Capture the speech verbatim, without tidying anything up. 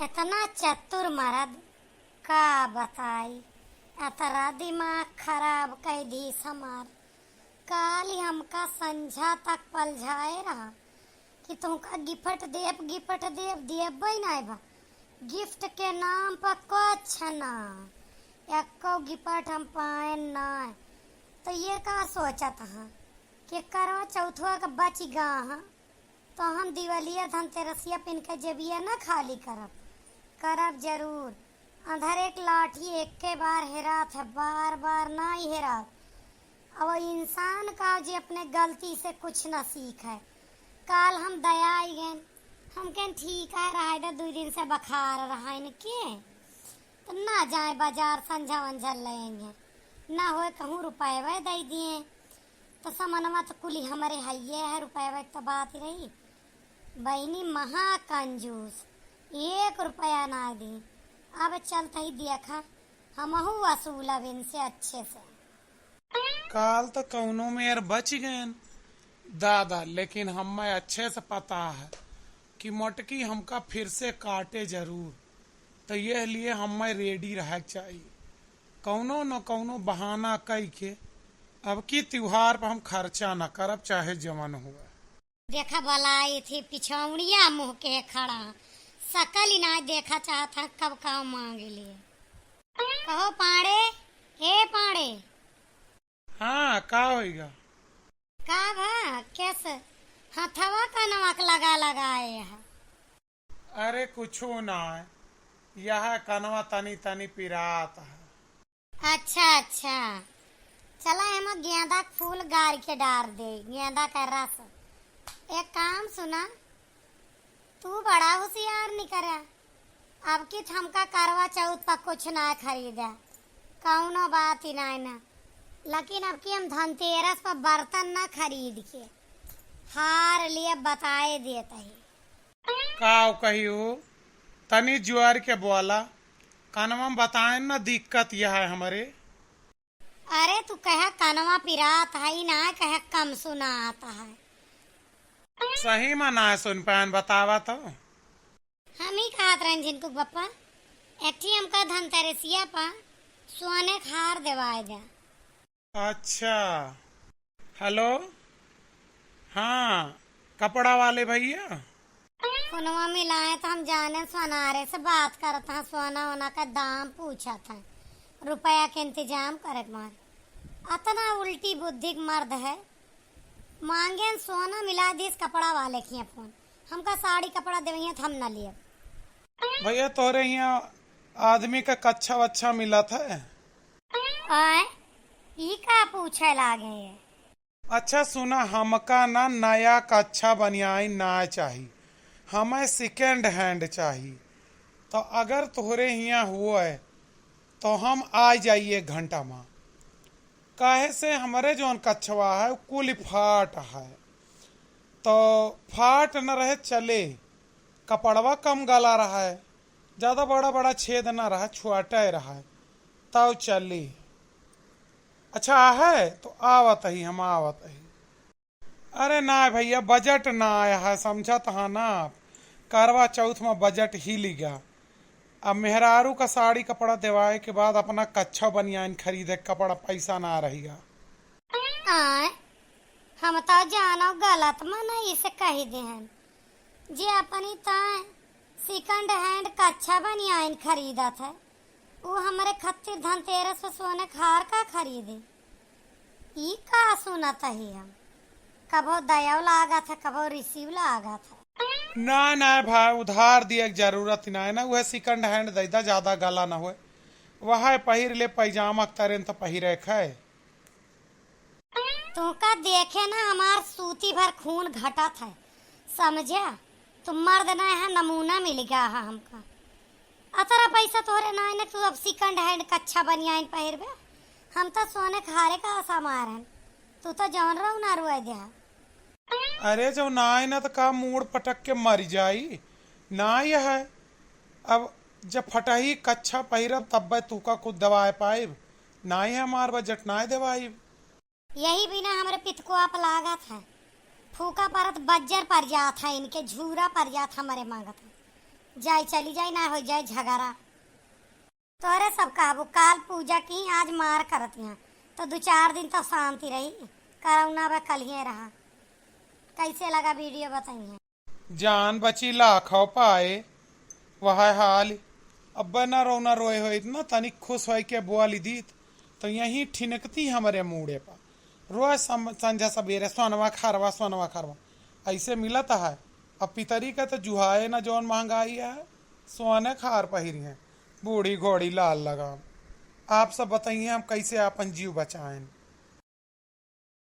इतना चतुर मरद, का बताई, अतरा दिमाग खराब कइ दीस हमार। काल ही हमका संझा तक पलझाए रहा कि तुमका gift देब, gift देब, देबै नाय बा। Gift के नाम पर कुछ ना, एको gift हम पाएन नाय। तो ये का सोचत हा कि करवा चौथवा के बच गा हा, तो हम दिवालिया धनतेरसिया पिन के जेबिया न खाली करब, करब जरूर। अंधर एक लाठी एक्के बार हेरात है, बार बार नाई हेरात। अब इंसान का जे अपने गलती से कुछ न सीखे। काल हम दया आई गए, हम कहें ठीक है, रहे दे, दुई दिन से बुखार रहा इनके, तो ना जाए बाजार, संझा वंझा लेंगे, ना होए कहूँ रुपये दे दिए। तो समनवा तो कुली हमरे हइये है, रुपया के तो बात ही रही। बहिनी महा कंजूस, एक रुपया ना दी। अब चलत ही देखा, हमहू वसूलब इनसे अच्छे से। काल तो कौनो मेर बच गएन दादा, लेकिन हमें अच्छे से पता है कि मोटकी हमका फिर से काटे जरूर। तो यह लिए हमें ready रहे के चाहिए। कौनो न कौनो बहाना कई के अब की त्योहार पर हम खर्चा न करब, चाहे जवन हुआ। देखा, बलाई थी पिछौड़िया मुँह के खड़ा, सकल ही ना देखा चाहत है, कब का मांग लिए। कहो पाड़े, ए पाड़े। हाँ, का होइगा? का भा, केस हथवा कनवा के लगा लगाए है? अरे कुछो ना, यह कनवा तनी तनी पिरात है। अच्छा, अच्छा, चला एमा गेंदा के फूल गार के डार दे, गेंदा का रस। एक काम सुना, तू बड़ा होशियार निकरा, अब की हमका करवा चौथ पर कुछ ना खरीदा, कौनो बात ही ना, ना। लेकिन अब की हम धनतेरस पर बर्तन ना खरीद के हार लिए बताए देत ही। काव कही हो, तनी जोर के बोला, कनवा में बताए ना दिक्कत यह है हमरे। अरे तू कहे कनवा पिरात है, ना कहे कम सुनात है। सही में ना सुन पाएन, बतावा तो। हम ही कहत रहन झिनकू बप्पा, एक ठी हमका धनतेरसिया पा सोने के हार देवाए दे। अच्छा, हेलो, हाँ, कपड़ा वाले भैया। फोनवा मिलाए तो हम जाने सोनारे से बात करत हैं, सोना वोना का दाम पूछत हैं, रुपया के इंतजाम करे के मारे। अतना उल्टी बुद्धि के मर्द है, मांगेन सोना मिला दिस कपड़ा वाले किया फोन, हमका साड़ी कपड़ा देवइया तो हम न लियब। भैया तोरे यहाँ आदमी का कच्छा वच्छा मिलत है? आय, ई का पूछे लागे? अच्छा सुना, हमका ना नया कच्छा बनियाइन ना चाही, हमें second hand चाही। तो अगर तोहरे हियाँ हुए तो हम आ जाई एक घंटा मा। काहे से हमरे जौन कच्छवा है उ कुल फाट है, तो फाट न रहे चले, कपड़वा कम गला रहा है, ज्यादा बड़ा बड़ा छेद ना रहा, छोटा ही रहा, तब चली। अच्छा, आहे तो आवत ही, हम आवत ही। अरे ना भैया, बजट ना आया है, समझत हा ना आप, करवा चौथ में बजट हिल गया। अब मेहरारू का साड़ी कपड़ा देवाए के बाद अपना कच्छा बनियान खरीदे के कपड़ा पैसा ना रहिया। आय, हम तो जानो गलत मनई से कही देहन, जे अपनी ताय second hand कच्छा बनियान खरीदत है, उ हमरे खातिर धनतेरस पे सोने के हार का खरीदे? ई का सुनत ही हम? कबो दयाव लागत है, कबो रिसिव लागत है। ना, ना भाई, उधार दिए के जरूरत ही ना है ना, वह second hand दे दा, ज्यादा गला ना होए, वह पहिर ले, पैजामा के तरे न तो पहिरे के है। तुमका देखे ना हमार सूती भर खून घटत है, समझा? तुम मर्द ना है, नमूना मिल गया है हमका। अतरा पैसा तोहरे ना है ना, तू अब second hand कच्छा बनियान पहिरबे। हम तो सोने के हारे का आसा मारन, तू तो जौन रहो ना रुआ दे। अरे, जब ना आई ना, तो का मूड़ पटक के मर जाई? ना आई है। अब जब फटही कच्छा पहिरब, तब्बे तू का कुछ दवाए पाइब। ना आई है हमार बजट, ना आई देवाइब। यही बिना हमरे पितकुआ पर लागत है। फूका परत बज्जर पर जात है, इनके झूरा पर जात हमरे मांगत है। जाई चली जाई, ना होइ जाए झगड़ा। तोहरे सब कहबू, काल पूजा की, आज मार करत हैं, तो दू चार दिन तो शांति रही। करौना बा, कलिए रहा। कैसे लगा वीडियो, बताइए। जान बची लाखों पाए, वह हाल। अब्बे ना रोना रोए होइत ना, तनिक खुश होई के बोली दीत, तो यहीं ठिनकती हमरे मूड़े पर। रोज सम-, संझा सबेरे, "सोनवा खरवा, सोनवा खरवा।" ऐसे मिलत है। अब पितरी का तो जुहाए ना, जौन महंगाई है, सोने खार पहिरी हैं, बूढ़ी घोड़ी लाल लगाम। आप सब बताइए, हम कैसे आपन जीव बचाएन?